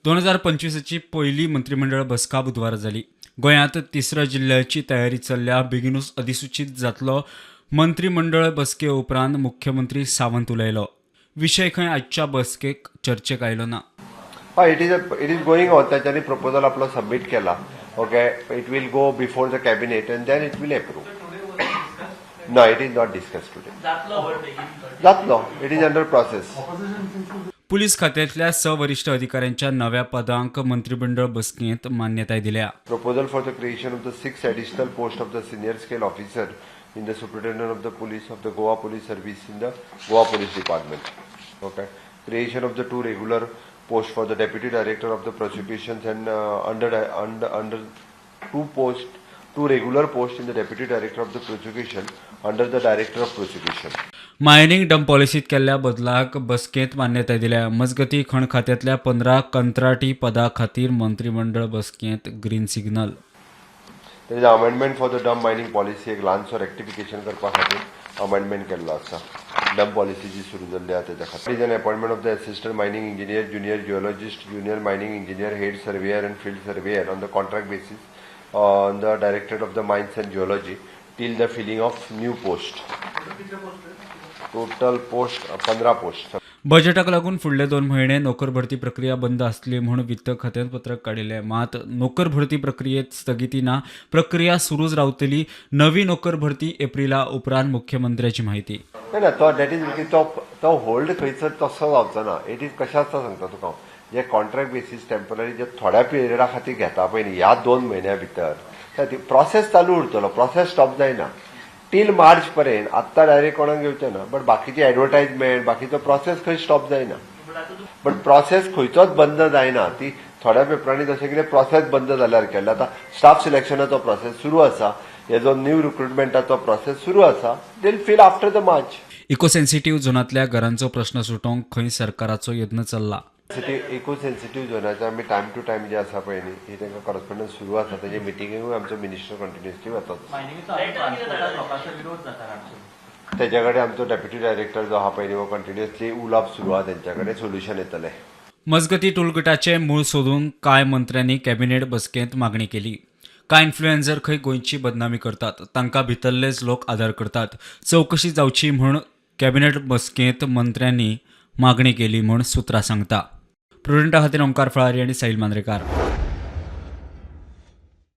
2025ची पयली मंत्रीमंडळ बसका बुधवारा जाली. गोंयांत तिसऱ्या जिल्ह्याची तयारी चल्ल्या, बेगिनूच अधिसूचीत जातलो. मंत्रीमंडळ बसके उपरांत मुख्यमंत्री सावंत उलयलो. विशय खंय आजच्या बसकेक चर्चेक आयलो ना. हय, it is going on. तांच्यांनी प्रपोजल आपलो सबमीट केला. Okay, it will go before the cabinet and then it will approve. No, it is not discuss today. जातलो, it is under process. Police खात्यांतल्या स वरिश्ठ अधिकाऱ्यांच्या नव्या पदांक मंत्रीमंडळ बसकेंत मान्यताय दिल्या. Proposal for the creation of the six additional post of the senior scale officer in the Superintendent of the Police of the Goa Police Service in the Goa Police Department. Okay. Creation of the two regular post for the Deputy Director of the Prosecutions and under two post, two regular post in the Deputy Director of the Prosecution under the Director of Prosecution. Mining dump पॉलिसीत केल्ल्या बदलाक बसकेंत मान्यताय दिल्या. मजगतीं, खण खात्यांतल्या 15 कंत्राटी पदां खातीर मंत्रीमंडळ बसकेंत green signal. There is amendment for the dump mining policy. एक ल्हानसो रेक्टिफिकेशन करपा खातीर अमेंडमेंट केल्लो आसा, डंप पॉलिसी जी सुरू जाल्ली आसा तेच्या खातीर. Is an appointment of the Assistant Mining Engineer, Junior Geologist, Junior Mining Engineer, Head Surveyor and Field Surveyor on the contract basis on the Directorate of the Mines and Geology till the filling of new post. Total post 15 post. बजेटाक लागून फुडले 2 म्हयने नोकर भरती प्रक्रिया बंद आसतली म्हूण वित्त खात्यान पत्रक काडिल्लें. मात नोकर भरती प्रक्रियेत स्थगिती ना, प्रक्रिया सुरूच रावतली. नवी नोकर भरती एप्रिला उपरांत, मुख्यमंत्र्याची माहिती. नाही ना, तो that is तो तो होल्ड खंयसर तसो जावचो ना. It is कशें आसता सांगता तुका हांव. जे कॉन्ट्रॅक्ट बेसीस टेम्पररी जे थोड्या पिरियडा खातीर घेता पळय न्ही, ह्या 2 म्हयन्या भितर प्रोसेस चालू उरतलो, प्रोसेस स्टॉप जायना टील मार्च पर्यंत. आत्तां डायरेक्ट कोणाक घेवचे ना, बट बाकीची एडवर्टायजमेंट, बाकीचो प्रोसेस खंय स्टॉप जायना, बट प्रोसेस खंयचोच बंद जायना. ती थोड्या पेपरांनी जशें कितें प्रोसेस बंद जाल्यार केल्लें. आतां स्टाफ सिलेक्शनाचो प्रोसेस सुरू आसा, हेजो न्यू रिक्रुटमेंटाचो प्रोसेस सुरू आसा. They'll fill after the March. Eco sensitive झोनांतल्या घरांचो प्रश्न सुटोवंक खंय सरकाराचो यत्न चल्ला. इको सेन्सिटीव झोनाचे आमी टायम टू टायम जे आसा पळय न्ही, ही तांकां करस्पॉन्डन्स सुरू आसा. तेजे मिटिंगेकूय आमचो मिनिस्टर कंटिन्युअसली वतात. मायनिंगेचो अजून ट्रान्सपोर्टार लोकांचो विरोध जाता हाडचो. तेच्या कडेन आमचो डेप्युटी डायरेक्टर जो आहा पळय न्ही, हो कंटिन्युअसली उलोवप सुरू आहा तेंच्या कडेन, सोल्युशन येतलें. मजगती, टोलगेटाचें मूळ सोदूंक कांय मंत्र्यांनी कॅबिनेट बसकेंत मागणी केली. कांय इन्फ्लुएन्सर खंय गोंयची बदनामी करतात, तांकां भितरलेच लोक आदार करतात, चवकशी जावची म्हूण कॅबिनेट बसकेंत मंत्र्यांनी मागणी केली म्हूण सुत्रां सांगता. प्रुडंटा खातीर ओंकार फळारी आनी साहिल मांद्रेकार.